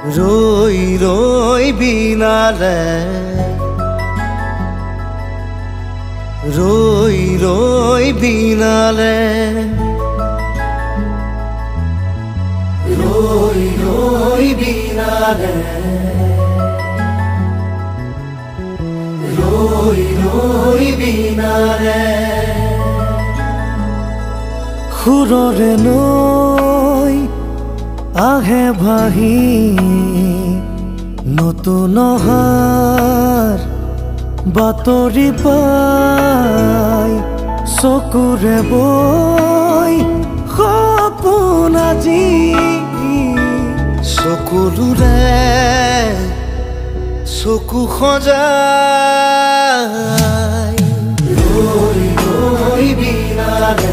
ৰৈ ৰৈ বিনালে, ৰৈ ৰৈ বিনালে, ৰৈ ৰৈ বিনালে, ৰৈ ৰৈ বিনালে। সুৰৰে নৈ আহে ভাহি, নতুন অহাৰ বাতৰি পাই চকুৰে বৈ সপোন আজি। চকুলোৰে চকু সজাই ৰৈ ৰৈ বিনালে।